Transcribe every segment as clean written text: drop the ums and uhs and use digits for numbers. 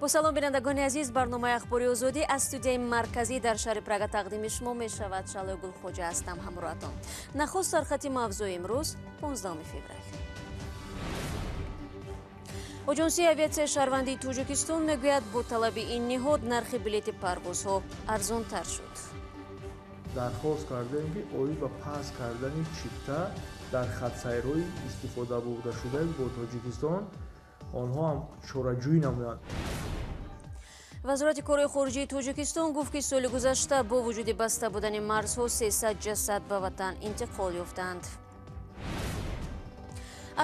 Бо салом, бинандагони азиз, барномаи Ахбори Озодӣ аз студияи марказӣ дар шаҳри Прага тақдими шумо мешавад. Шалои Гулхоҷа ҳастам ҳамроҳатон. Нахуст сархати мавзӯи имрӯз, 15 феврал. Оҷонсии авиатсияи шаҳрвандии Тоҷикистон мегӯяд, бо талаби ин ниҳод нархи билети парвозҳо арзонтар шуд. Дархост кардем, ки оид ба паст кардани чипта дар хатсайрҳои истифода бурдашуда бо Тоҷикистон онҳо ҳам чораҷӯӣ намоянд. Вазорати корҳои хориҷии Тоҷикистон гуфт, ки соли гузашта бо вуҷуди баста будани марзҳо 300 ҷасад ба ватан интиқол ёфтанд.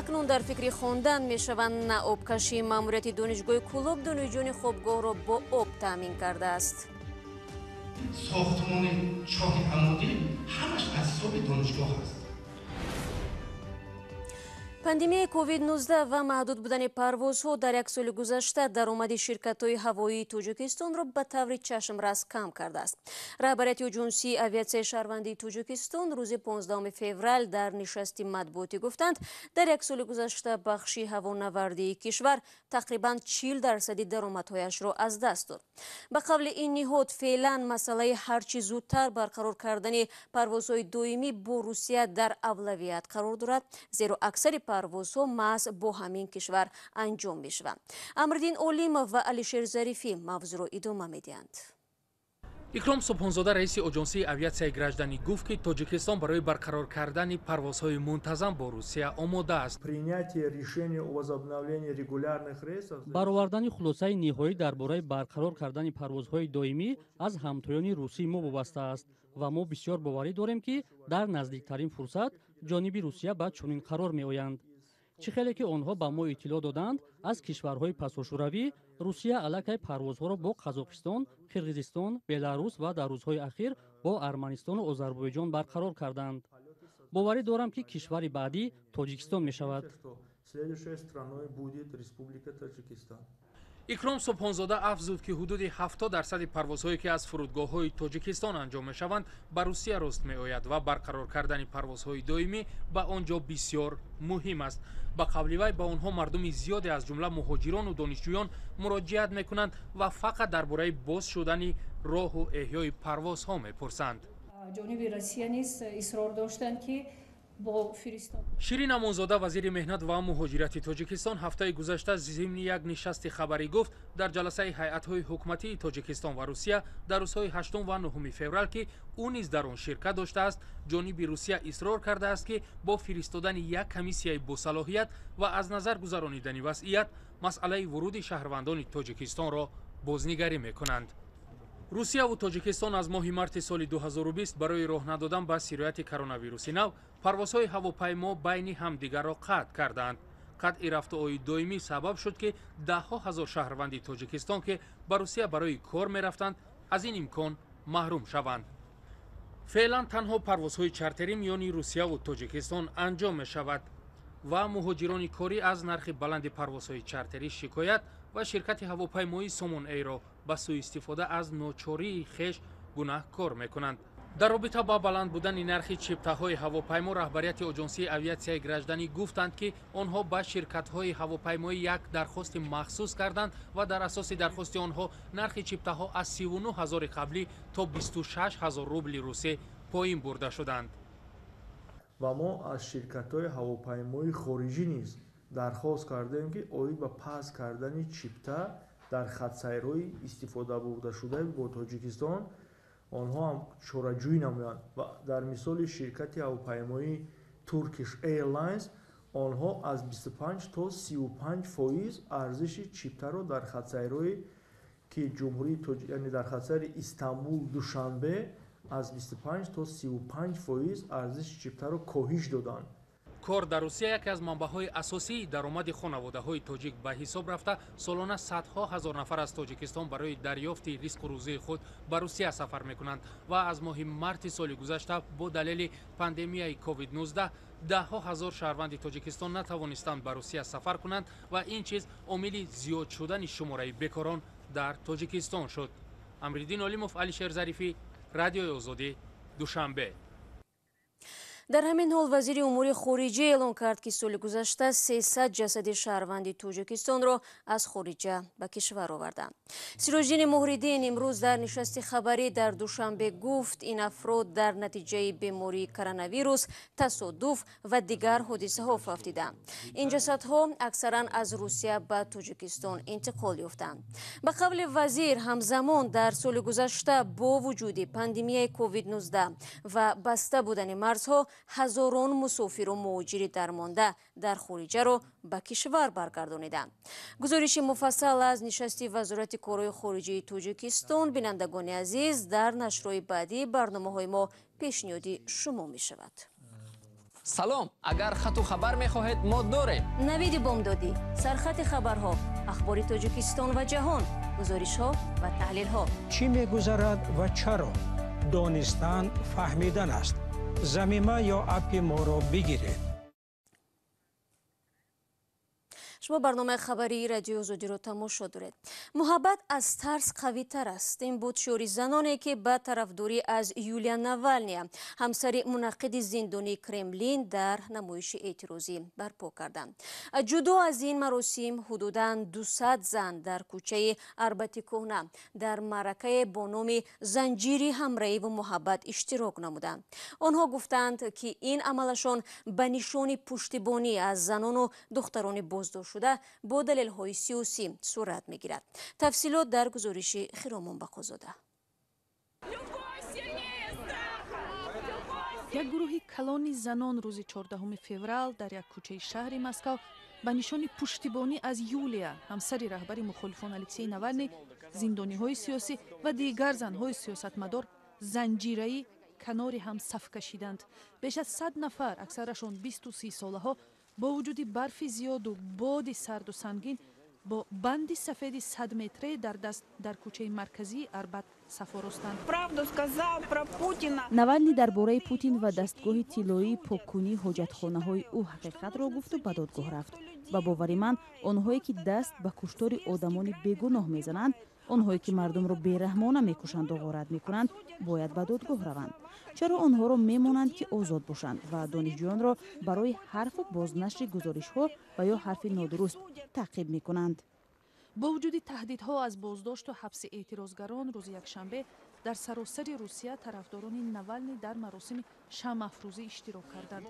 Акнун дар фикри хондан мешаванд, на обкашӣ. Маъмурияти донишгоҳи Кӯлоб донишҷӯёни хобгоҳро бо об таъмин кардааст. Сохтмони чоҳи амудӣ ҳамаш аз ҳисоби донишгоҳ аст. Пандемияи COVID-19 ва маҳдуд будани парвозҳо дар як соли гузашта даромади ширкатҳои ҳавоии Тоҷикистонро ба таври чашмрас кам кардааст. Раҳбарияти Оҷонсии авиатсияи шаҳрвандии Тоҷикистон рӯзи 15 феврал дар нишасти матбуотӣ гуфтанд, дар як соли гузашта бахши ҳавонавардии кишвар тақрибан 40 дарсади даромадҳояшро аз даст дод. Ба қавли ин ниҳод, феълан масъалаи ҳарчи зудтар барқарор кардани парвозҳои доимӣ бо Русия дар авлавият қарор дорад, зеро аксари парвозҳо маҳз бо ҳамин кишвар анҷом мешаванд. Амриддин Олимов ва Алишер Зарифӣ мавзӯъро идома медиҳанд. Икром Субҳонзода, раиси Оҷонсии авиатсияи гражданӣ, гуфт, ки Тоҷикистон барои барқарор кардани парвозҳои мунтазам бо Русия омода аст. Принятие решения о возобновлении регулярных рейсов Баровардани хулосаи ниҳоӣ дар бораи барқарор кардани парвозҳои доимӣ аз ҳамтоёни русии мо вобаста аст ва мо бисёр боварӣ дорем, ки дар наздиктарин фурсат ҷониби Русия ба чунин қарор меоянд. Чӣ хеле ки онҳо ба мо иттилоъ доданд, аз кишварҳои пасошӯравӣ Русия аллакай парвозҳоро бо Қазоқистон, Қирғизистон, Беларус ва дар рӯзҳои ахир бо Арманистону Озарбойҷон барқарор карданд. Боварӣ дорам, ки кишвари баъдӣ Тоҷикистон мешавад. Следующей страной будет Республика Таджикистан. Икром Субҳонзода афзуд, ки ҳудуди 70 дарсади парвозҳое, ки аз фурудгоҳҳои Тоҷикистон анҷом мешаванд, ба Русия рост меояд ва барқарор кардани парвозҳои доимӣ ба он ҷо бисёр муҳим аст. Ба қавли вай, ба онҳо мардуми зиёде, аз ҷумла муҳоҷирону донишҷӯён, муроҷиат мекунанд ва фақат дар бораи боз шудани роҳу эҳёи парвозҳо мепурсанд. Ҷониби Россия низ исрор доштанд, ки бо фиристод Ширин Амонзода, вазири меҳнат ва муҳоҷирати Тоҷикистон, ҳафтаи гузашта зимни як нишасти хабарӣ гуфт, дар ҷаласаи ҳайатҳои ҳукуматии Тоҷикистон ва Русия дар рӯзҳои 8 ва 9 феврал, ки ӯ низ дар он ширкат доштааст, ҷониби Русия исрор кардааст, ки бо фиристодани як комиссияи босалоҳият ва аз назар гузаронидани вазъият масъалаи вуруди шаҳрвандони Тоҷикистонро бознигарӣ мекунанд. Русияву Тоҷикистон аз моҳи марти соли 2020 барои роҳ надодан ба сирояти коронавируси нав парвозҳои ҳавопаймо байни ҳамдигарро қатъ кардаанд. Қатъи рафтуои доимӣ сабаб шуд, ки даҳҳо ҳазор шаҳрванди Тоҷикистон, ки ба Русия барои кор мерафтанд, аз ин имкон маҳрум шаванд. Феълан танҳо парвозҳои чартерӣ миёни Русияву Тоҷикистон анҷом мешавад ва муҳоҷирони корӣ аз нархи баланди парвозҳои чартерӣ шикоят ва ширкати ҳавопаймоии Сомон Эйро ба сӯистифода аз ночории хеш гунаҳкор мекунанд. Дар робита ба баланд будани нархи чиптаҳои ҳавопаймо раҳбарияти Оҷонсии авиатсияи гражданӣ гуфтанд, ки онҳо ба ширкатҳои ҳавопаймоӣ як дархости махсус карданд ва дар асоси дархости онҳо нархи чиптаҳо аз 39 ҳазори қаблӣ то 26 ҳазор рубли русӣ поин бурда шуданд. Ва мо аз ширкатҳои ҳавопаймоии хориҷӣ низ дархост кардем, ки оид ба паст кардани чипта дар хатсайрҳои истифода бурдашуда бо Тоҷикистон онҳо ҳам чораҷӯӣ намоянд. Ва дар мисоли ширкати ҳавопаймоии Turkish Airlines онҳо аз 25 то 35 фоиз арзиши чиптаро дар хатсайрҳое ки ҷумҳурии, яъне дар хатсайри Истанбул — Душанбе, аз 25 то 35 фоиз арзиши чиптаро коҳиш доданд. Кор дар Русия яке аз манбаъҳои асосии даромади хонаводаҳои тоҷик ба ҳисоб рафта, солона садҳо ҳазор нафар аз Тоҷикистон барои дарёфти ризқу рӯзии худ ба Русия сафар мекунанд ва аз моҳи марти соли гузашта бо далели пандемияи COVID-19 даҳҳо ҳазор шаҳрванди Тоҷикистон натавонистанд ба Русия сафар кунанд ва ин чиз омили зиёд шудани шумораи бекорон дар Тоҷикистон шуд. Амриддин Олимов, Алишер Зарифӣ, Радиои Озодӣ, Душанбе. Дар ҳамин ҳол вазири умури хориҷа эълон кард, ки соли гузашта 300 ҷасади шаҳрванди Тоҷикистонро аз хориҷа ба кишвар оварданд. Сироҷиддини Муҳриддин имрӯз дар нишасти хабарӣ дар Душанбе гуфт, ин афрод дар натиҷаи бемории коронавирус, тасодуф ва дигар ҳодисаҳо фавтиданд. Ин ҷасадҳо аксаран аз Русия ба Тоҷикистон интиқол ёфтанд. Ба қавли вазир, ҳамзамон дар соли гузашта бо вуҷуди пандемияи COVID-19 ва баста будани марзҳо ҳазорон мусофиру муҳоҷири дармонда дар хориҷаро ба кишвар баргардониданд. Гузориши муфассал аз нишасти Вазорати корҳои хориҷии Тоҷикистон, бинандагони азиз, дар нашрҳои баъдии барномаҳои мо пешниҳоди шумо мешавад. Салом, агар хату хабар мехоҳед, мо дорем. Навиди бомдодӣ, сархати хабарҳо, ахбори Тоҷикистон ва ҷаҳон, гузоришҳо ва таҳлилҳо. Чӣ мегузарад ва чаро? Донистан фаҳмидан аст. Замима ё аппи моро бигиред. Шумо барномаи хабарии Радиои Озодиро тамошо доред. Муҳаббат аз тарс қавитар аст. Ин буд шиори заноне, ки ба тарафдорӣ аз Юлия Навалния, ҳамсари мунаққиди зиндонии Кремлин, дар намоиши эътирозӣ барпо карданд. Ҷудо аз ин маросим, ҳудудан 200 зан дар кӯчаи Арбати кӯҳна дар маъракае бо номи Занҷири ҳамраҳиву муҳаббат иштирок намуданд. Онҳо гуфтанд, ки ин амалашон ба нишони пуштибонӣ аз занону духтарони боздошт шуда бо далелҳои сиёсӣ сурат мегирад. Тафсилот дар гузориши Хиромон Бақозода. Як гурӯҳи калони занон рӯзи 14 феврал дар як кӯчаи шаҳри Москав ба нишони пуштибонӣ аз Юлия, ҳамсари раҳбари мухолифон Алексей Навалний, зиндониҳои сиёсӣ ва дигар занҳои сиёсатмадор занҷираӣ канори ҳам саф кашиданд. Беш аз 100 нафар, аксарашон 20-30 солаҳо, бо вуҷуди барфи зиёду боди сарду сангин бо банди сафеди 100 метрае дар даст дар кӯчаи марказии Арбат саф оростанд. Навални дар бораи Путин ва дастгоҳи тиллоии поккунии ҳоҷатхонаҳои ӯ ҳақиқатро гуфту ба додгоҳ рафт. Ба бовари ман, онҳое ки даст ба куштори одамони бегуноҳ мезананд, онҳое ки мардумро бераҳмона мекушанду ғорат мекунанд, бояд ба додгоҳ раванд. Чаро онҳоро мемонанд, ки озод бошанд ва донишҷӯёнро барои ҳарфу бознашри гузоришҳо ва ё ҳарфи нодуруст таъқиб мекунанд? Бо вуҷуди таҳдидҳо аз боздошту ҳабси эътирозгарон, рӯзи якшанбе дар саросари Русия тарафдорони Навални дар маросими шамъафрӯзӣ иштирок карданд.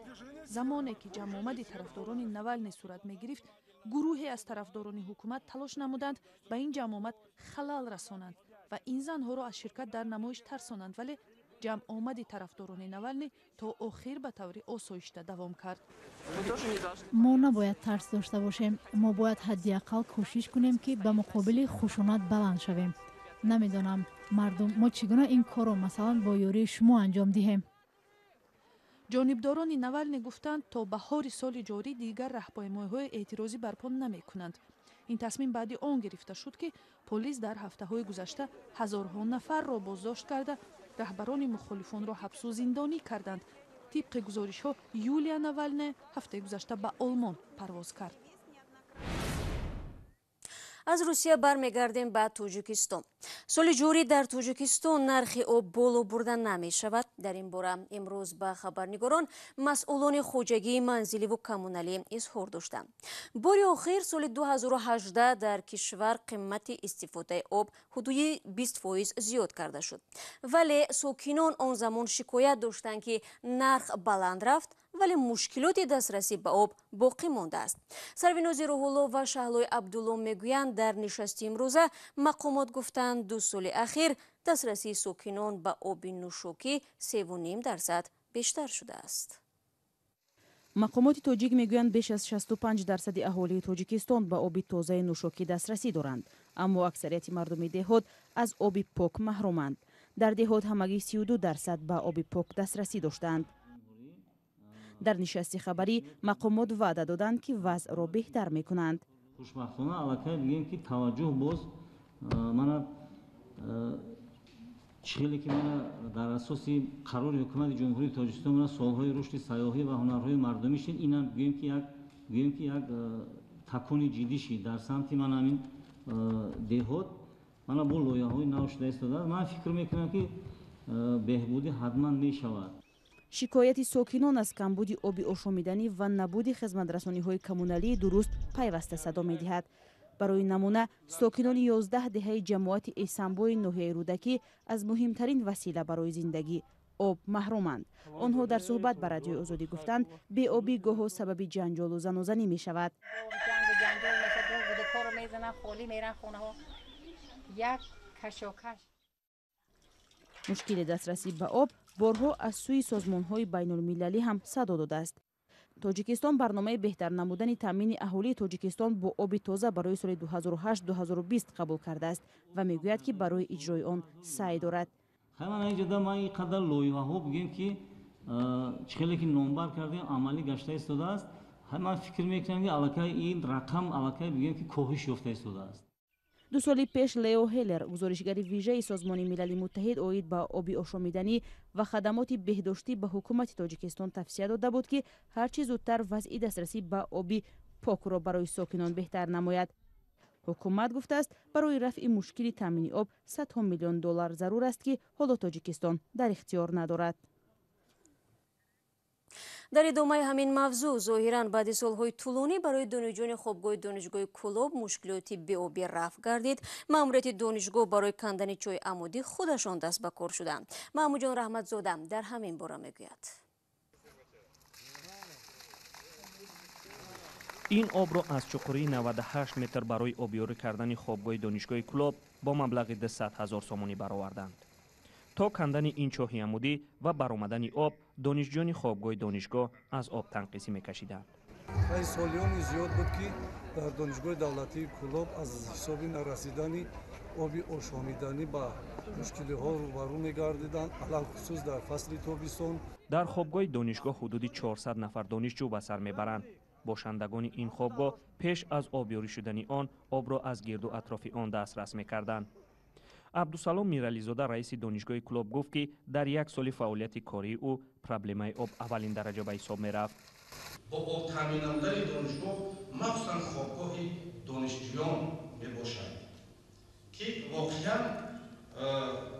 Замоне ки ҷамъомади тарафдорони Навални сурат мегирифт, гурӯҳе аз тарафдорони ҳукумат талош намуданд ба ин ҷамъомад халал расонанд ва ин занҳоро аз ширкат дар намоиш тарсонанд, вале ҷамъомади тарафдорони Навални то охир ба таври осоишта давом кард. Мо набояд тарс дошта бошем. Мо бояд ҳадди ақал кӯшиш кунем, ки ба муқобили хушунат баланд шавем. Намедонам, мардум, мо чӣ гуна ин корро, масалан, бо ёрии шумо анҷом диҳем. Ҷонибдорони Навални гуфтанд, то баҳори соли ҷорӣ дигар раҳпаймоиҳои эътирозӣ барпо намекунанд. Ин тасмим баъди он гирифта шуд, ки полис дар ҳафтаҳои гузашта ҳазорҳо нафарро боздошт карда, раҳбарони мухолифонро ҳабсу зиндонӣ карданд. Тибқи гузоришҳо, Юлия Навалне ҳафтаи гузашта ба Олмон парвоз кард. Аз Русия бармегардем ба Тоҷикистон. Соли ҷорӣ дар Тоҷикистон нархи об боло бурда намешавад. Дар ин бора имрӯз ба хабарнигорон масъулони хоҷагии манзиливу коммуналӣ изҳор доштанд. Бори охир соли 2018 дар кишвар қимати истифодаи об ҳудуди 20% зиёд карда шуд, вале сокинон он замон шикоят доштанд, ки нарх баланд рафт, вале мушкилоти дастрасӣ ба об боқӣ мондааст. Сарвинози Рӯҳулло ва Шаҳлои Абдулло мегӯянд, дар нишасти имрӯза мақомот гуфтанд, 2 соли ахир дастрасии сокинон ба оби нӯшокӣ 3,5% бештар шудааст. Мақомоти тоҷик мегӯянд, беш аз 65 дарсади аҳолии Тоҷикистон ба оби тозаи нӯшокӣ дастрасӣ доранд, аммо аксарияти мардуми деҳот аз оби пок маҳруманд. Дар деҳот ҳамагӣ 32% ба оби пок дастрасӣ доштаанд. Дар нишасти хабарӣ мақомот ваъда доданд, ки вазъро беҳтар мекунанд. Хушбахтона, аллакай бигӯем, ки таваҷҷӯҳ боз мана чӣ хеле ки мана дар асоси қарори Ҳукумати Ҷумҳурии Тоҷикистон мана солҳои рушди сайёҳӣ ва ҳунарҳои мардумӣ шид, инам бигӯем, ки як такони ҷиддӣ шид дар самти мана ҳамин деҳот. Мана бо лоиҳаҳои нав шуда истодааст. Ман фикр мекунам, ки беҳбудӣ ҳатман мешавад. Шикояти сокинон аз камбуди оби ошомиданӣ ва набуди хизматрасониҳои коммуналии дуруст пайваста садо медиҳад. Барои намуна, сокинони 11 деҳаи ҷамоати Эсамбои ноҳияи Рӯдакӣ аз муҳимтарин васила барои зиндагӣ об маҳруманд. Онҳо дар суҳбат ба Радиои Озодӣ гуфтанд, беобӣ гоҳо сабаби ҷанҷолу занозанӣ мешавад. Мушкили дастрасӣ ба об борҳо аз сӯи созмонҳои байнулмилалӣ ҳам садо додааст. Тоҷикистон барномаи беҳтар намудани таъмини аҳолии Тоҷикистон бо оби тоза барои соли 2008-2020 қабул кардааст ва мегӯяд, ки барои иҷрои он саъй дорад. Ман инҷода ман ин қадар лоиҳаҳо бигӯем, ки чӣ хеле ки номбар кардем, амалӣ гашта истодааст. Ман фикр мекунам, ки аллакай ин рақам аллакай бигӯем, ки коҳиш ёфта истодааст. 2 соли пеш Лео Ҳеллер, гузоришгари вижаи Созмони Милали Муттаҳид оид ба оби ошомиданӣ ва хадамоти беҳдоштӣ, ба ҳукумати Тоҷикистон тавсия дода буд, ки ҳарчи зудтар вазъи дастрасӣ ба оби покро барои сокинон беҳтар намояд. Ҳукумат гуфтааст, барои рафъи мушкили таъмини об садҳо миллион доллар зарур аст, ки ҳоло Тоҷикистон дар ихтиёр надорад. Дар идомаи ҳамин мавзӯъ, зоҳиран баъди солҳои тӯлонӣ барои донишҷӯёни хобгоҳи донишгоҳи Кӯлоб мушкилоти беобӣ рафъ гардид. Маъмурияти донишгоҳ барои кандани чойи амудӣ худашон даст ба кор шуданд. Маҳмудҷон Раҳматзода дар ҳамин бора мегӯяд. Ин обро аз чуқурии 98 метр барои обёрӣ кардани хобгоҳи донишгоҳи Кӯлоб бо маблағи 200 ҳазор сомонӣ бароварданд. То кандани ин чоҳи амудӣ ва баромадани об, донишҷӯёни хобгоҳи донишгоҳ аз об танқисӣ мекашиданд. Солиёни зиёд буд, ки дар донишгоҳи давлатии Кӯлоб аз ҳисоби нарасидани оби ошомиданӣ ба мушкилиҳо рӯбарӯ мегардиданд, алалхусус дар фасли тобистон. Дар хобгоҳи донишгоҳ ҳудуди 400 нафар донишҷӯ ба сар мебаранд. Бошандагони ин хобгоҳ пеш аз обёрӣ шудани он обро аз гирду атрофи он дастрас мекарданд. Абдусалом Мирализода, раиси донишгоҳи Кӯлоб, гуфт, ки дар як соли фаъолияти кории ӯ проблемаи об аввалин дараҷа ба ҳисоб мерафт. Бо об таъмин намудани донишгоҳ махсусан хобгоҳи донишҷӯён мебошад, ки воқеан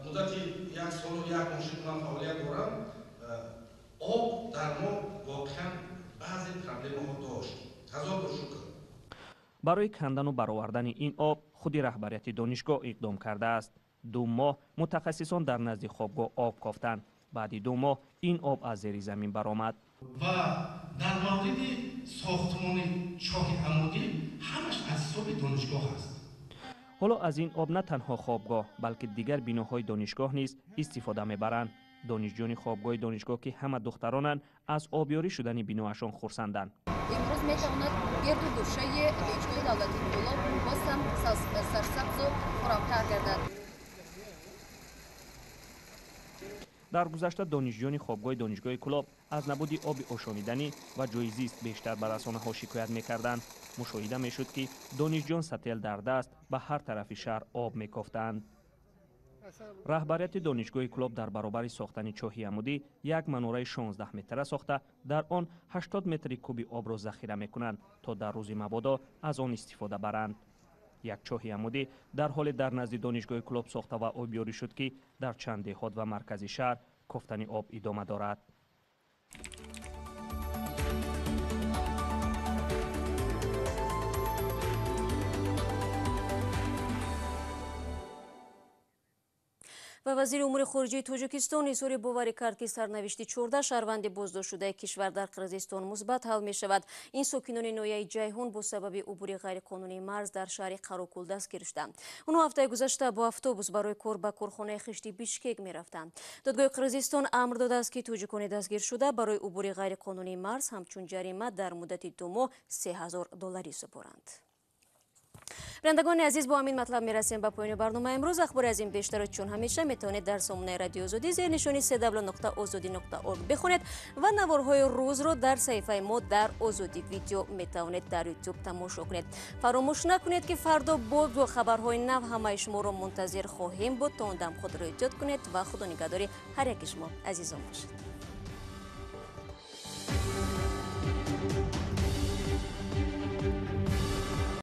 муддати 1 солу 1 моҳ шуд ман фаъолият дорам, об дар мо воқеан баъзе проблемаҳо дошт. Ҳазор бор шукр. Барои кандану баровардани ин об худи раҳбарияти донишгоҳ иқдом кардааст. 2 моҳ мутахассисон дар назди хобгоҳ об кофтанд. Баъди 2 моҳ ин об аз зери замин баромад. Ва дар мавриди сохтмони чоҳи амудӣ ҳамаш аз ҳисоби донишгоҳ аст. Ҳоло аз ин об на танҳо хобгоҳ, балки дигар биноҳои донишгоҳ низ истифода мебаранд. Донишҷӯёни хобгоҳи донишгоҳ, ки ҳама духтаронанд, аз обёрӣ шудани биноашон хурсанданд. Имрӯз метавонад гирду гӯшаи донишгоҳи давлатии Кӯлоб боз ҳам сарсабзу хуррамтар гардад. Дар гузашта донишҷӯёни хобгоҳи донишгоҳи Кӯлоб аз набуди оби ошомиданӣ ва ҷои зист бештар ба расонаҳо шикоят мекарданд. Мушоҳида мешуд, ки донишҷӯён сател дар даст ба ҳар тарафи шаҳр об мекофтанд. Раҳбарияти донишгоҳи Кӯлоб дар баробари сохтани чоҳи амудӣ як манораи 16 метра сохта, дар он 80 метри куби обро захира мекунанд, то дар рӯзи мабодо аз он истифода баранд. Як чоҳи амудӣ дар ҳоле дар назди донишгоҳи Кӯлоб сохта ва обёрӣ шуд, ки дар чанд деҳот ва маркази шаҳр кофтани об идома дорад. Ва вазири умури хориҷии Тоҷикистон изҳори боварӣ кард, ки сарнавишти 14 шаҳрванди боздоштшудаи кишвар дар Қирғизистон мусбат ҳал мешавад. Ин сокинони ноҳияи Ҷайҳун бо сабаби убури ғайриқонунии марз дар шаҳри Қарокул дастгир шуданд. Онҳо ҳафтаи гузашта бо автобус барои кор ба корхонаи хишти Бишкек мерафтанд. Додгоҳи Қирғизистон амр додааст, ки тоҷикони дастгиршуда барои убури ғайриқонунии марз ҳамчун ҷарима дар муддати 2 моҳ $3000 супоранд. Бинандагони азиз, бо ҳамин матлаб мерасем ба поёни барномаи имрӯз. Ахбори аз ин бештарро чун ҳамеша метавонед дар сомонаи Радиои Озодӣ зери нишони cw.ozodi.org бихонед ва наворҳои рӯзро дар саҳифаи мо дар Озодӣ видео метавонед дар YouTube тамошо кунед. Фаромӯш накунед, ки фардо боз бо хабарҳои нав ҳамаи шуморо мунтазир хоҳем буд. То он дам худро эҳтиёт кунед ва худо нигаҳдори ҳар яки шумо азизон бошед.